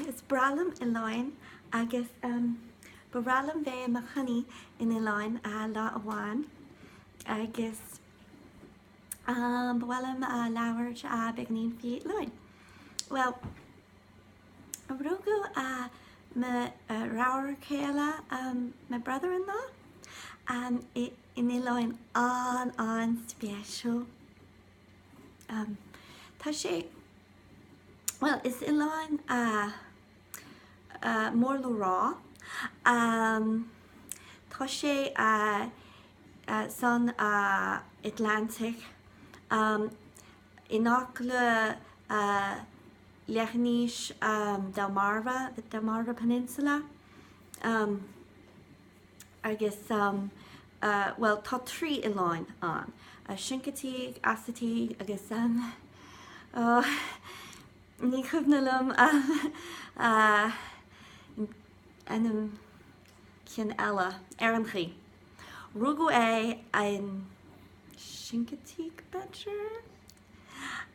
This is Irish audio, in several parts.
Is breá liom oileáin agus ba bhreá liom bheith i mo chónaí in oileán lá amháin agus ba mhaith liom labhairt beagáinín faoi oileáin. Bhuel, rugadh mo dheartháir céile, my brother-in-law, in oileán an-an-speisialta. Tá sé, bhuel, is oileán mór le rá. Tá sé san Atlantic in aice le leithinis Delmarva, the Delmarva Peninsula. Agus, bhuel, tá 3 oileáin ann, Chincoteague, Assateague agus, oh, ní cuimhin liom ainm cinn eile, ar aon chaoi. Rugadh é in Chincoteague, b'fhéidir?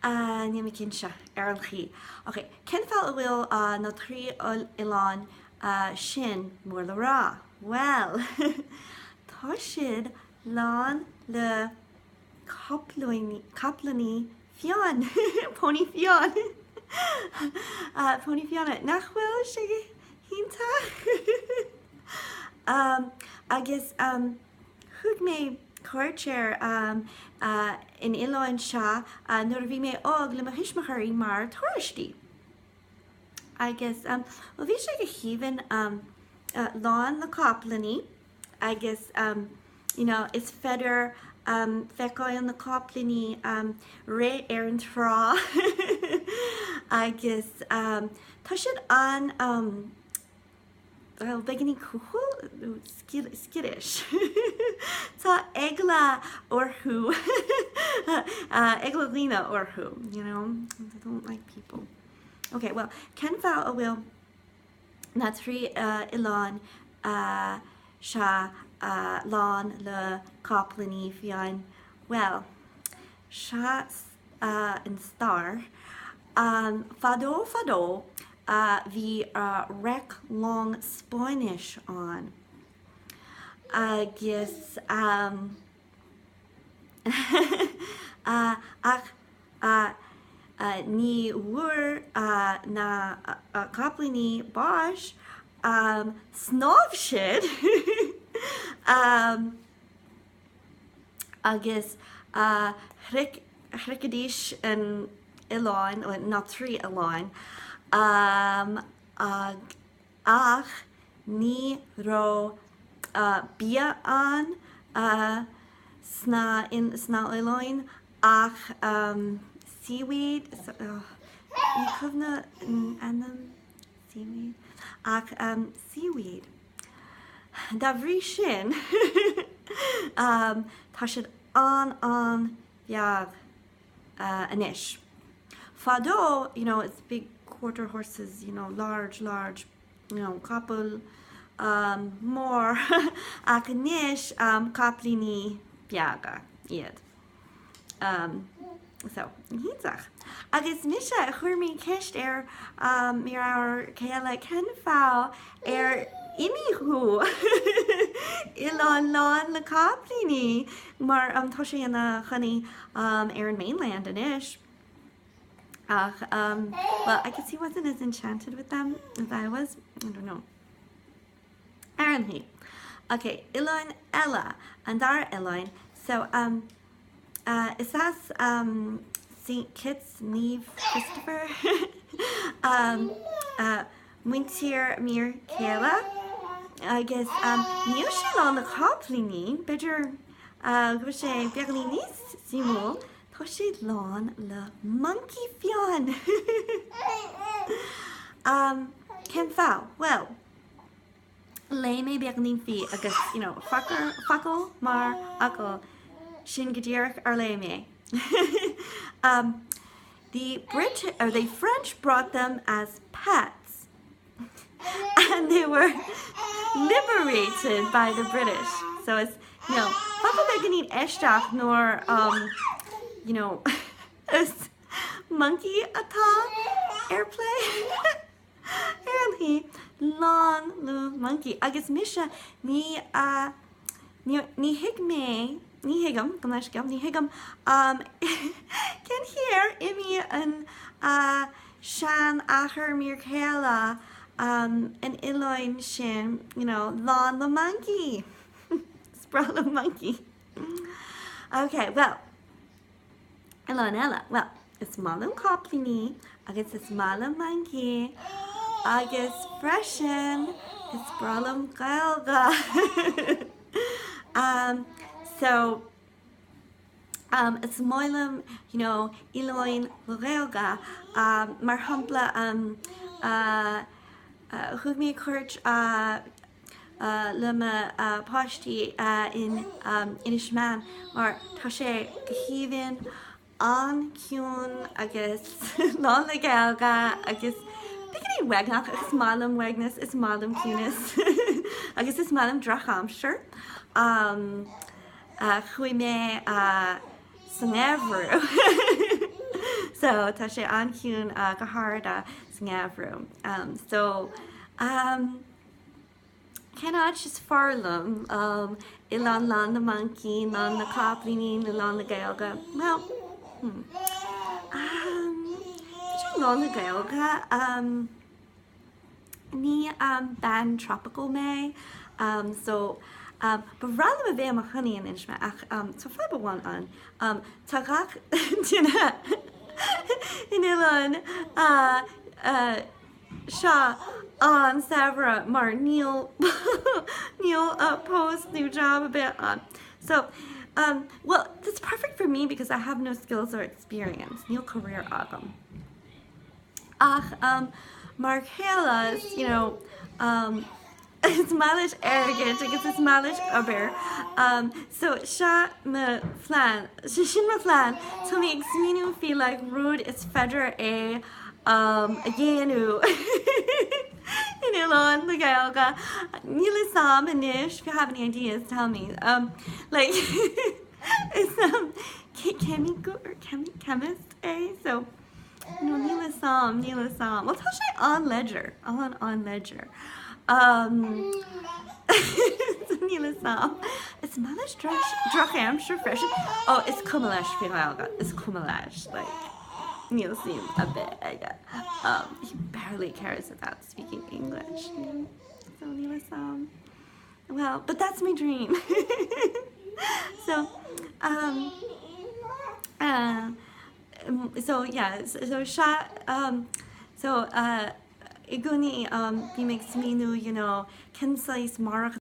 Níl mé cinnte, ar aon chaoi. Ok, cén fáth a bhfuil na 3 oileán sin mór le rá? Bhuel, tá siad lán le capaillíní fiáin, pónaí fiáin, pónaí fiáine, nach bhfuil sé iontach? Agus Thug mé cuairt ar an oileán seo nuair a bhí mé óg le mo thuismitheoirí mar turasóirí. Agus, bhuel, bhí sé go haoibhinn, lán le capaillíní agus, you know, is féidir feiceáil na capaillíní rith ar an trá agus tá siad an, bhuel, beagáinín cúthail nó skittish. Tá eagla orthu, eagla dhaoine orthu, you know, they don't like people. Ok, well, cén fáth a bhfuil na 3 oileán seo lán le capaillíní fiáin? Well, seo an stair. Fadó fadó bhí raic long Spáinnis ann agus ach ní bhfuair na capaillíní bás, shnámh siad agus shroichidís an oileán, na 3 oileáin, ach ní raibh bia ann sna oileáin ach seaweed, ní cuimhin an ainm, seaweed, ach seaweed. Dá bhrí sin, tá siad an-an-bheag anois. Fadó, you know, it's big quarter horses, you know, large, large, you know, capall mór ach anois capaillíní beaga iad. So, iontach. Agus mise, chuir mé ceist ar mo dheartháir céile cén fáth ar imigh go oileán lán le capaillíní mar tá sé ina chónaí ar an mainland anois. Ach, well, I guess he wasn't as enchanted with them as I was. I don't know. Ar aon chaoi. Ok, oileán eile, an dara oileán. So, um, uh, is as um, St. Kitts, Naomh Christopher, um, uh, muintir m'fhir céile agus um, níl sé lán le capaillíní, b'fhéidir uh, go bhfuil sé beagáinín níos suimiúil, tá sé lán le moncaí fiáin. um, cén fáth? Well, léigh mé beagáinín faoi agus, you know, focal mar fhocal, sin go díreach ar léigh mé. um, the Brit or the French brought them as pets and they were liberated by the British. So it's, you know, focal beagáinín aisteach nuair, um, you know, is monkey atá ar plé. chónaí lán le mancaigh agus mise ní ní thuig mé, ní thuigim, gabh mo leithscéal, ní thuigim cén chaoi ar imigh an seanathair míorchéile an oileáin sin, you know, lán le mancaigh! Is breá liom mancaigh. Ok, bhuel, oileán eile, bhuel, is maith liom cáiplíní agus is maith liom mancaigh agus freisin is breá liom Gaeilge. um, so, um, is maith liom, you know, oileáin Ghaeilge, um, mar shampla, um, uh, uh, thug mé cuairt uh, le mo pháistí in Inis Meáin mar tá sé go haoibhinn, an-chiúin agus lán le Gaeilge agus beagáinín uaigneach ach is maith liom uaigneas, is maith liom ciúnas agus is maith liom drochaimsir. Chuaigh mé sa ngeimhreadh so tá sé an-chiúin go háirithe sa ngeimhreadh. So. Cén áit is fearr liom? Oileán lán le mancaigh, lán le cáiplíní nó lán le Gaeilge? Bhuel, hmm. B'fhéidir lán le Gaeilge. Ní bean tropical mé, so ba bhreá liom a bheith i mo chónaí in Inis Meáin ach tá fadhb amháin ann. Tá gach duine in oileán seo an-saibhir mar níl níl post nó job ar bith ann. So um well that's perfect for me because I have no skills or experience, níl career agam. Ach um mar chéile you know um Is maith leis airgead agus is maith leis obair. So seo mo phlean, so sin mo phlean, tá mé ag smaoineamh faoi like rud is féidir é a dhéanamh in oileán na Gaeilge. Níl fhios a'm anois, if you have any ideas tell me. Like is ceimiceoir, chemist é so. No, níl fhios a'm, níl fhios a'm. Well, tá sé an-láidir, an-an-láidir. Um, níl fhios a'm. Is maith leis drochaimsir freisin. Oh, is cuma leis faoi Ghaeilge, is cuma leis, like, níl suim ar bith aige. Um, he barely cares about speaking English, you know? So níl fhios a'm. Well, but that's my dream. so, um, uh, so yeah, so sea, so i gcónaí bím ag smaoineamh you know cén saghas maireachtála.